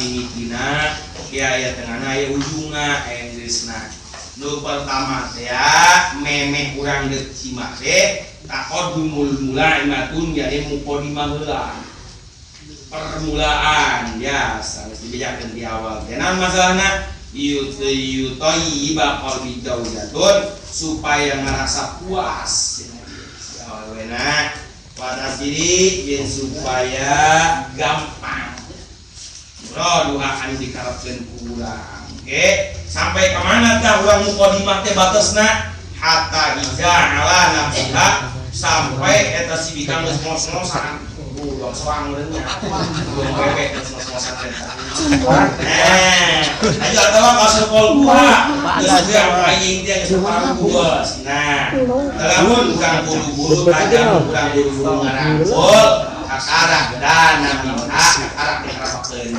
mimitina ya aya tengahna aya ujungna aya geusna. Nu pertama teh ya memeh urang deuk jima teh taqaddumul mulaimatun jadi muqaddimah heula. Permulaan ya geus dibejakeun di awal teh. Naon masalahna? Yutayyiba qalbi zaujatun supaya ngerasa puas si awena pada diri jeung supaya gampang duha anu dikarepkeun ku urang. Oke, sampai ka mana tah urang muqaddimah teh batesna hatta iza ala nafsiha sampai eta si bikang geus ngos-ngosan. Uang soang urangnya. Uang bebek geus ngos-ngosan eta. Nah, ayo atawa kasepol buah. Geus geus aing teh geus parugueus. Nah, lamun urang buru-buru tajam urang buru-buru ngarangkul kakarak dana minta kakarak diharapakeun.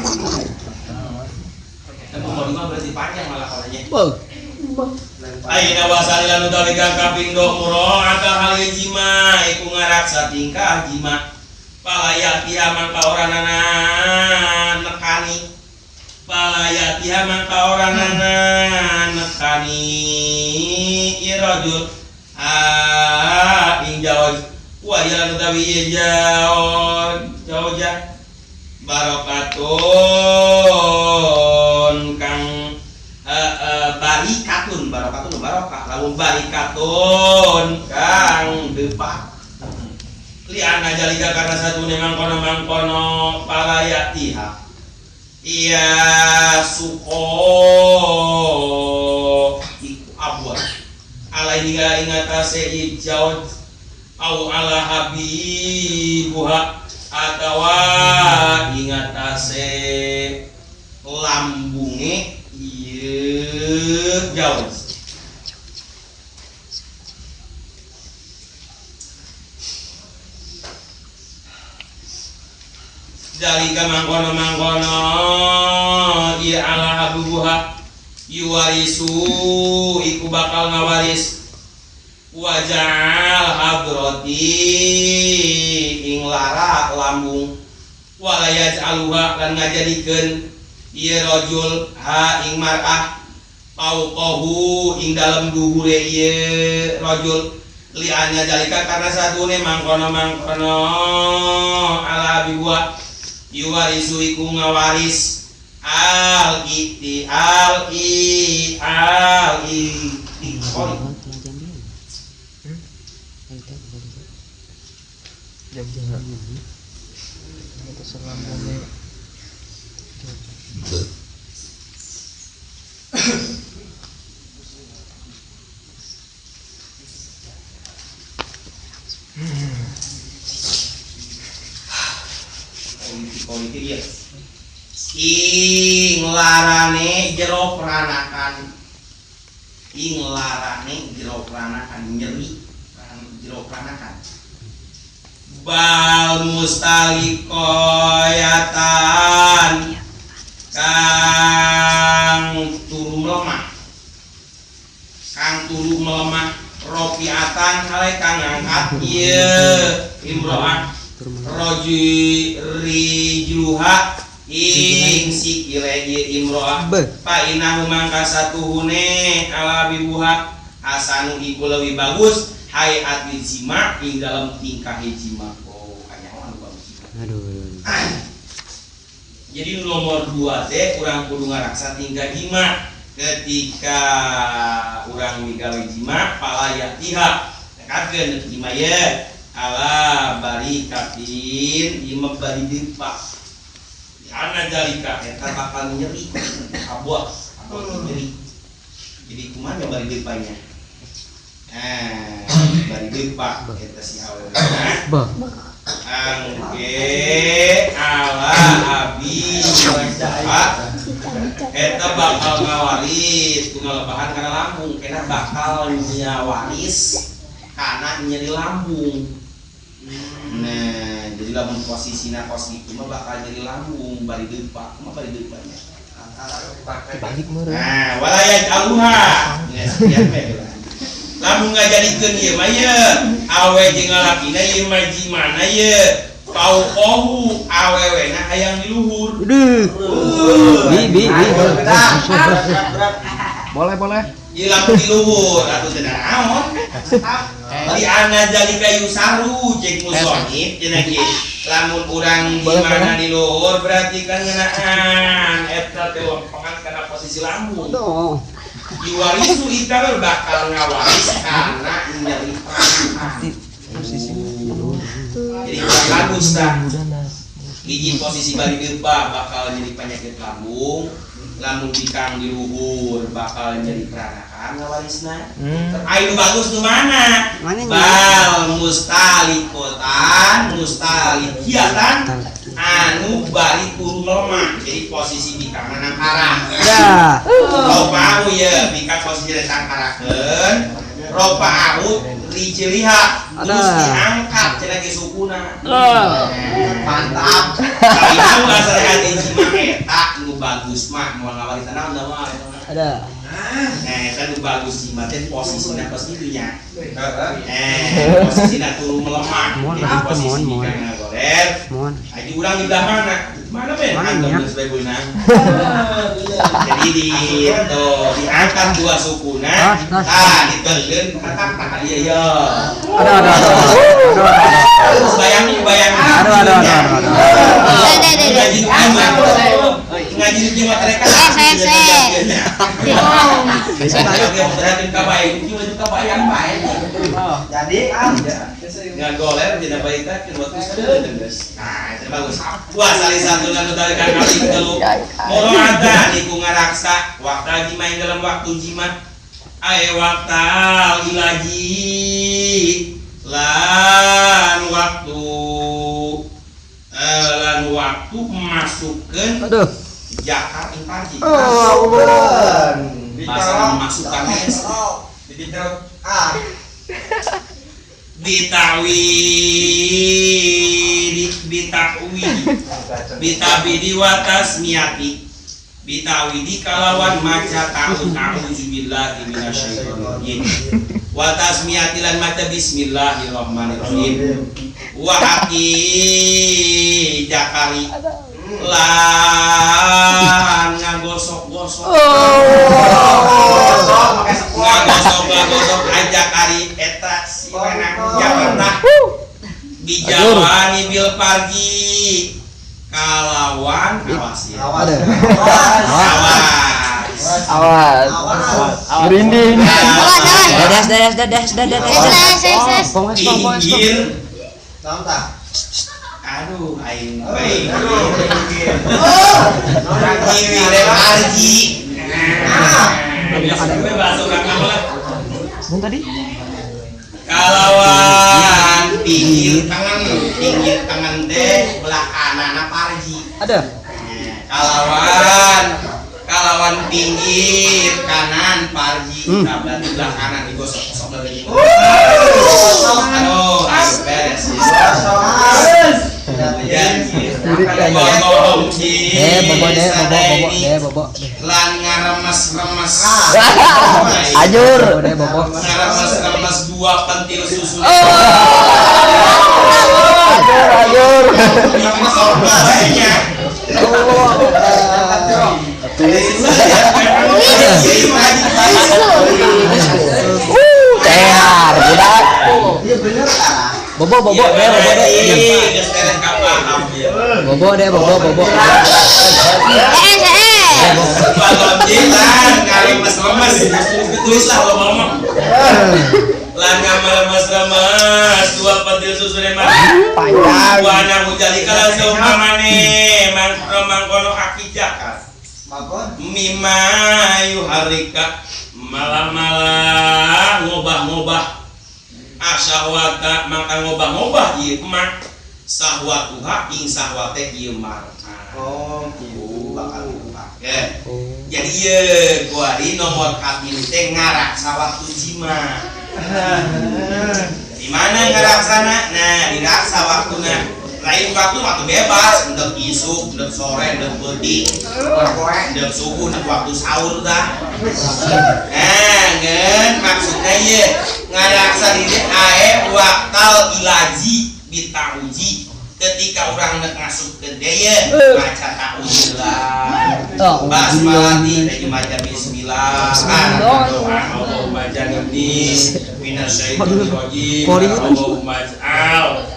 Eta mah berarti panjang malah kalanya. Ayeuna wasalilan utawi kang kapindo mura'ata hal jima iku ngaraksa tingkah jima. Palayatiha mangka oranana nekani. Palayatiha mangka oranana nekani irajul ing jawaj wa jalan utawi ieu jauh barokatun kang barikatun barokatun barokah lamun barikatun kang depak liana jalika karena satu mangkono mangkono palayatiha iya suko iku abwa alai hingga ingatase ijau au ala habibuha atawa ingatase lambunge ieu jauh. Dalika mangkono-mangkono ieu ala habibuha yuwarisu iku bakal ngawaris wajal hadrati ing lara lambung wala yaj'aluha lan ngajadikeun ieu rajul ha ing mar'ah fauqahu ing dalem duhure ieu rajul li'anna jalika karena satune mangkono-mangkono ala biwa yuwarisu iku ngawaris al iti al i al i jam itu selambungnya politik ya ing larane jero peranakan ing larane jero peranakan nyeri jero peranakan bal mustalikoyatan kang turu melemah rofiatan hale kang ngangkat ieu imro'ah roji rijluha ing sikile ieu imro'ah fa innahu mangka satuhune ala bibuha asanu iku leuwih bagus hayat jima ing dalam tingkah jima. Oh, kanyahoan bagus jima. Aduh. Jadi nomor 2 teh urang kudu ngaraksa tingkah jima. Ketika urang migawe jima palaya tiha tekakeun jima ye ala barikatin ieu bari depak. Ana jalika eta bakal nyeri abuah nyeri. Jadi kumaha bari depanya? Nah, bari depak eta si awewe. Angke ala abi eta bakal ngawaris ku ngalebahan kana lambung kena bakal nyawaris kana nyeri lambung. Nah, jadi lamun posisina kos kitu mah bakal nyeri lambung bari depak, kumaha bari depaknya? Dibalik meureun. Nah, walaya aluha. Nya sekian we. Lamun ngajadikeun ieu mah ye, awe jeung lalakina ieu mah jimana ye. Fauqahu awewena hayang di luhur. Aduh. Bi bi bi. Boleh boleh. Ieu lamun di luhur atuh teu naon. Li anna zalika yusaru cek musonif cenah ge. Lamun urang di mana di luhur berarti kan ngeunaan eta teh lempengan kana posisi lambung. Yuwarisu ita bakal ngawaris karena nyeri peranakan. Jadi kurang bagus tah. Hiji posisi bari dirba bakal jadi penyakit lambung, lamun bikang di luhur bakal jadi peranakan ngawarisna. Ayo nu bagus nu mana? Bal mustalikotan, mustalikiatan anu bari turu melemah. Jadi posisi bikang nangkarah. Ya. Ropahu ya, bikang posisi tangkarakeun. Ropahu rijliha terus diangkat cenah ge sukuna. Mantap. Kalau asal hati jima eta nu bagus mah moal ngawarisan naon da mah eta mah. Ada. Nah, eta nu bagus jima teh posisina kos kitu nya. Posisina turu melemah. Jadi posisi bikang ngagoler. Aji urang di belah mana? Mana ben? Antum geus bae beunang. Jadi di tuh diangkat dua sukuna, tah diteuleuh katak tah ieu ya. Ada ada ada. Terus bayangin bayangin. Ada ada ada ada. Ngaji ngaji di mah mereka. Jadi ngagoler dina baita geus. Nah, itu bagus. Wah, salah satu anu dari kali telu. Moroata niku ngaraksa waktu jima ing dalam waktu jima. Ae waktal ilaji lan waktu lan waktu masukkeun jakar ing parji. Masalah memasukkan bitawi bitawi bitabidi watas miati bitawidi kalawan maca ta'ud a'udzubillahi minasyaitonirrajim watas miati lan maca bismillahirrahmanirrahim wa haqi jakari lan ngagosok-gosok ngagosok-gosok aja kari eta si wenang Jakarta bijawani bil pargi kalawan awas ya Awas. Awas. Merinding. Dadas dadas dadas dadas. Pinggir. Aduh, aing baik. Pinggir pargi. Tadi? Kalawan pinggir tangan teh belah kanana parji. Ada. Kalawan pinggir kanan parji, nah berarti belah kanan digosok-gosok lagi. Aduh, beres. Bobo deh, bobo, bobo deh, bobo. Lan ngaremes-remes. Ajur. Bobo deh, bobo. Ngaremes-remes dua pentil susu. Ajur, ajur. Tehar, budak. Iya bener kan? Bobo, bobo deh, bobo deh. Bobo deh, bobo, bobo. Lan ngaremes-remes dua pentil susu mah. Panjang. Wana hujali kala seumpamane mangkono aki jakar. Mima yuharika malah-malah ngobah-ngobah asyahwata mangka ngobah-ngobah ieu mah sahwatuha ing sahwate ieu mah. Oh, gitu bakal dipake. Jadi ieu kuari nomor katilu teh ngaraksa waktu jima. Di mana ngaraksana? Nah, diraksa waktuna. Lain waktu waktu bebas, ndek isuk, ndek sore, ndek peuting, ndek subuh, ndek waktu sahur tah. Nah, ngeun maksudna ieu ngaraksa diri ae waktal ilaji bitauji. Ketika urang nek ngasupkeun deui maca ta'udillah. Oh, Basmalati dari maca bismillah. Allahumma jannibni minasyaitonir rajim. Allahumma ij'al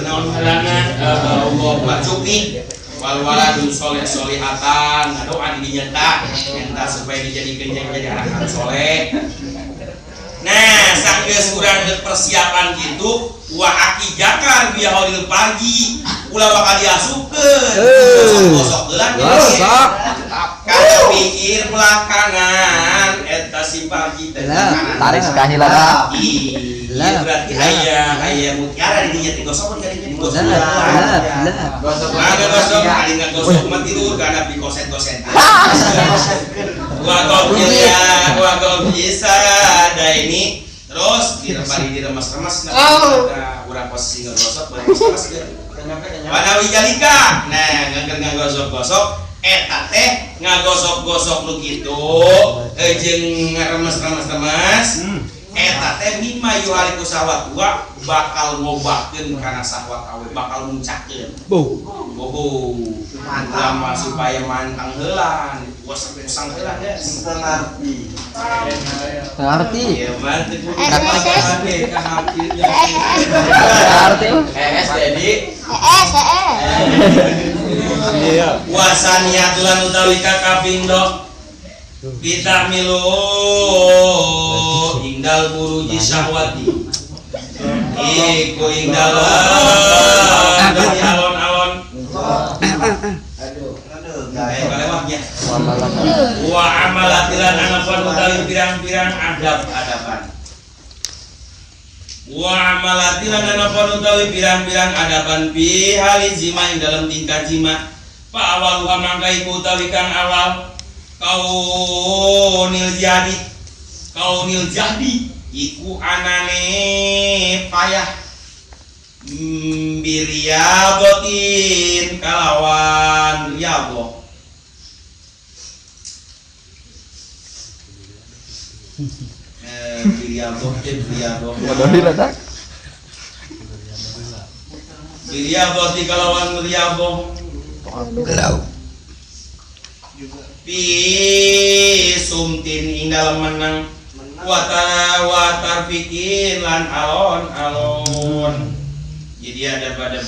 naon ngaranna Allahumma cukni wal waladun soleh solihatan. Ngadoa di dinya tah minta supaya dijadikeun jadi anak anu soleh. Nah, sanggeus urang geus persiapan gitu, wa aki jakar biya holil pagi, ulah bakal diasupkeun. Gosok-gosok heula. Gosok. Kada pikir belakangan eta si pagi teh. Lah, Tarik sekali lah. Iya, berarti aya aya mutiara di dinya teh gosok di dinya digosok. Lah, lah, lah. Ada gosok, ada ngagosok mah tidur kana pikoset-goset. Wa ya, wa bisa ada ini terus dirembari diremas-remas nah urang posisi ngegosok baru remas Wanawi jalika. Nah, ngangger ngagosok-gosok eta teh ngagosok-gosok nu kitu jeung ngaremes-remes-remes eta teh mimma yuhaliku sahwat wa bakal ngobahkeun kana sahwat awe bakal muncakeun. Bobo. Lama supaya mantang heula, puas pusang heula guys. Ngerti. Ngerti. Iya, mantep. Ngerti. Es jadi. Iya. Wasaniatulan utawi kakaping dok bitamilu ingdal buruji syahwati iku ingdalan dari alon-alon. Aduh, aduh. Kalewahnya. Wa amalatilan anapan utawi pirang-pirang adab-adaban. Wa amalatilan anapan utawi pirang-pirang adaban fi hali jima ing dalam tingkah jima. Fa awaluha mangka iku utawi kang awal kaunil jadi. Kaunil jadi iku anane payah biriyadotin kalawan riyadhah. Biriyadhah teh riyadhah. Biriyadhati kalawan riyadhah. Fi sumtin ing dalem menang watar fikin lan alon-alon. Jadi ada pada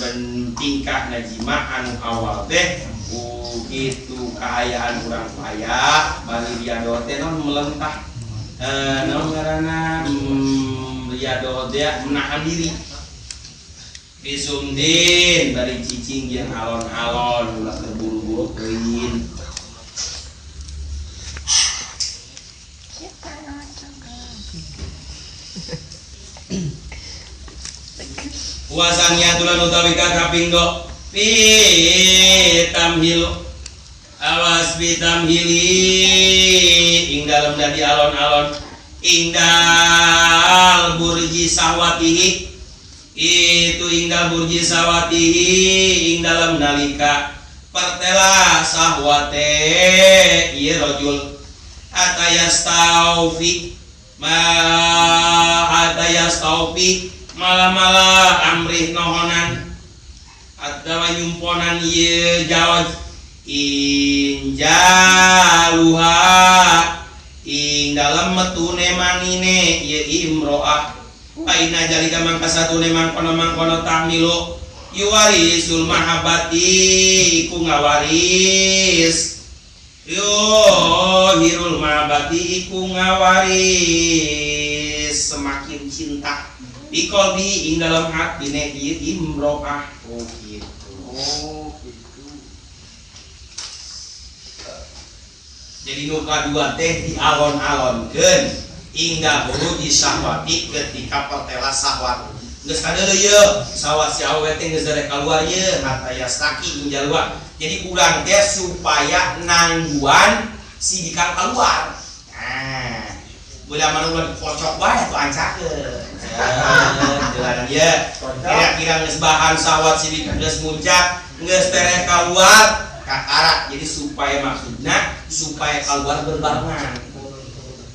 tingkah najima anu awal teh begitu kaayaan urang payah bari riado teh non melentah non ngaranna riado teh menahan diri bisumdin bari cicing jeung alon-alon ulah terburu-buru teuing. Wasanya tulan utawi kaping do pitamhil awas pitamhili ing dalem dadi alon-alon ing dal burji sahwatihi itu ing dal burji sahwatihi ing dalem nalika pertela sahwate ieu rajul atayastaufi ma atayastaufi malah-malah amrih nohonan atawa nyumponan ieu jawaj injaluha ing dalem metune manine ieu imro'ah paina jalika mangka satune mangkono-mangkono tahmilu yuwarisul mahabbati iku ngawaris yo hirul mahabbati iku ngawaris semakin cinta dikolbi ing dalam hatine ieu imro'ah. Oh gitu. Oh gitu. Jadi nu kadua teh dialon-alonkeun hingga buruji syahwati ketika pertela syahwat. Geus kadeuleu ieu sawat si awewe teh geus darek kaluar ieu hatta yastaki ing jalua. Jadi urang teh supaya nangguan si bikang keluar. Nah, beula mana ulah dikocok bae atuh ancakeun. Jalan ya, kira-kira geus bahan sawat si bikang geus muncak, geus tereh keluar kakara. Jadi supaya maksudna supaya keluar berbarengan.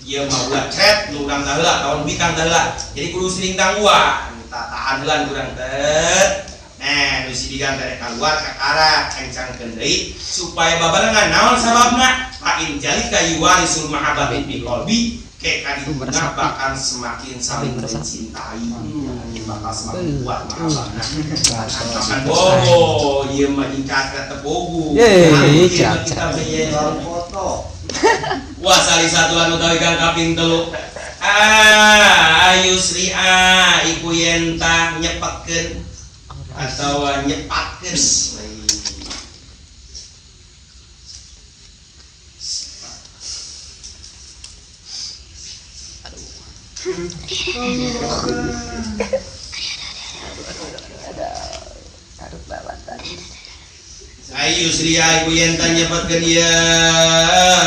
Ieu mah ulah cret nu urang tah heula tahun bikang tah heula. Jadi kudu sering tangguhan, tahan heula urang teh. Nah, nu si bigang teh keluar kakara kencangkeun deui supaya babarengan naon sababna? Fa in jalika yuwarisul mahabbati bi qalbi ke kadituna bakal semakin saling mencintai, bakal semakin kuat mahabbahna. Akan bogo ieu mah jingkat ka teu bogo. Ye, kita Warung foto. Wah, sali satu anu utawi kang kaping telu. Ayusria iku yen ta nyepetkeun atawa nyepatkeun. Ayusria iku yen ta nyepetkeun ieu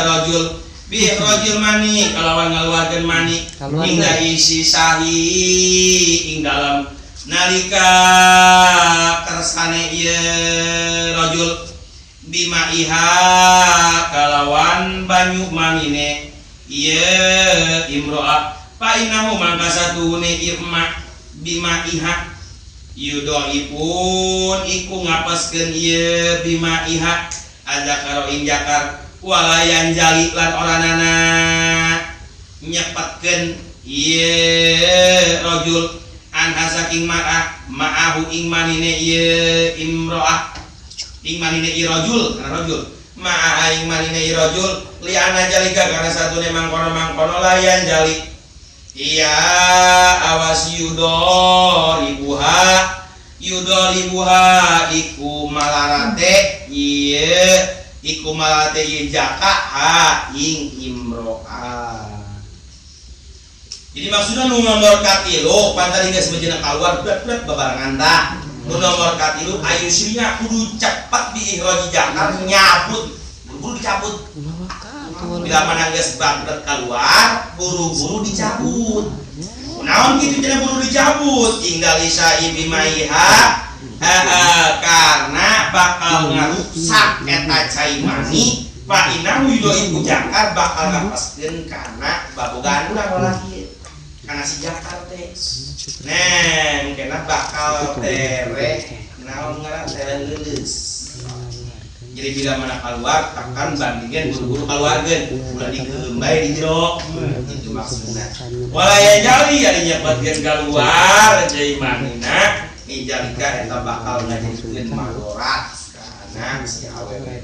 rajul bi rajul mani kalawan ngaluarkeun mani hingga isi sahi ing dalam nalika kersane ieu rajul bimaiha kalawan banyu manine ieu imro'ah fa innahu mangka satuhune ieu emak bimaiha yudhaifun iku ngapaskeun ieu bimaiha adzakaro ing jakar walayan jali lan oranana nyepetkeun ieu rajul anha saking mar'ah ma'ahu ing manine ieu imro'ah ing manine ieu rajul kana rajul ma'aha ing manine ieu rajul li ana jalika kana satune mangkono-mangkono layan jali iya awas yudoribuha iku malarate ieu iku malarate ieu jaka ha ing imro'ah. Jadi maksudnya nu nomor katilu pan tadi geus bejana keluar bret-bret babarengan tah. Nu nomor katilu ayusrinya kudu cepat diikhraji jakar nyabut, buru-buru dicabut. Bila mana geus bret keluar, buru-buru dicabut. Naon kitu cenah buru dicabut? Tinggal isai bimaiha karena bakal ngarusak eta cai mani. Fa innahu yudaifu jakar bakal ngapaskeun kana babogaan urang lalaki. Kana si jakar teh. Nah, kena bakal tereh naon ngaran tereh leuleus. Jadi bila mana keluar tekan bandingin buru-buru keluarkeun, ulah dikeumbai di jero. Itu maksudna. Walaya jali ari nyepetkeun keluar cai manina ijalika eta bakal ngajadikeun madorat kana si awewe.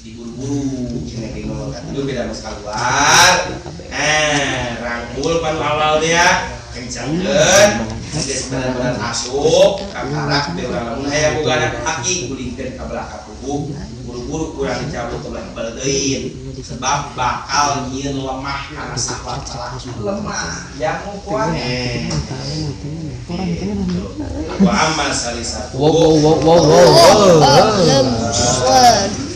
Diburu-buru cenah ge ngomong katilu beda mas keluar. Rangkul panu awal dia kencangkeun geus bener-bener asup kakarak teh urang lamun hayang boga anak kaki gulingkeun ka belakang tubuh buru-buru kurang dicabut ke belakang beuteun sebab bakal nyieun lemah kana sahwat salaki Lemah yang kuat. Wa amma salisatu Wow wow wow wow wow.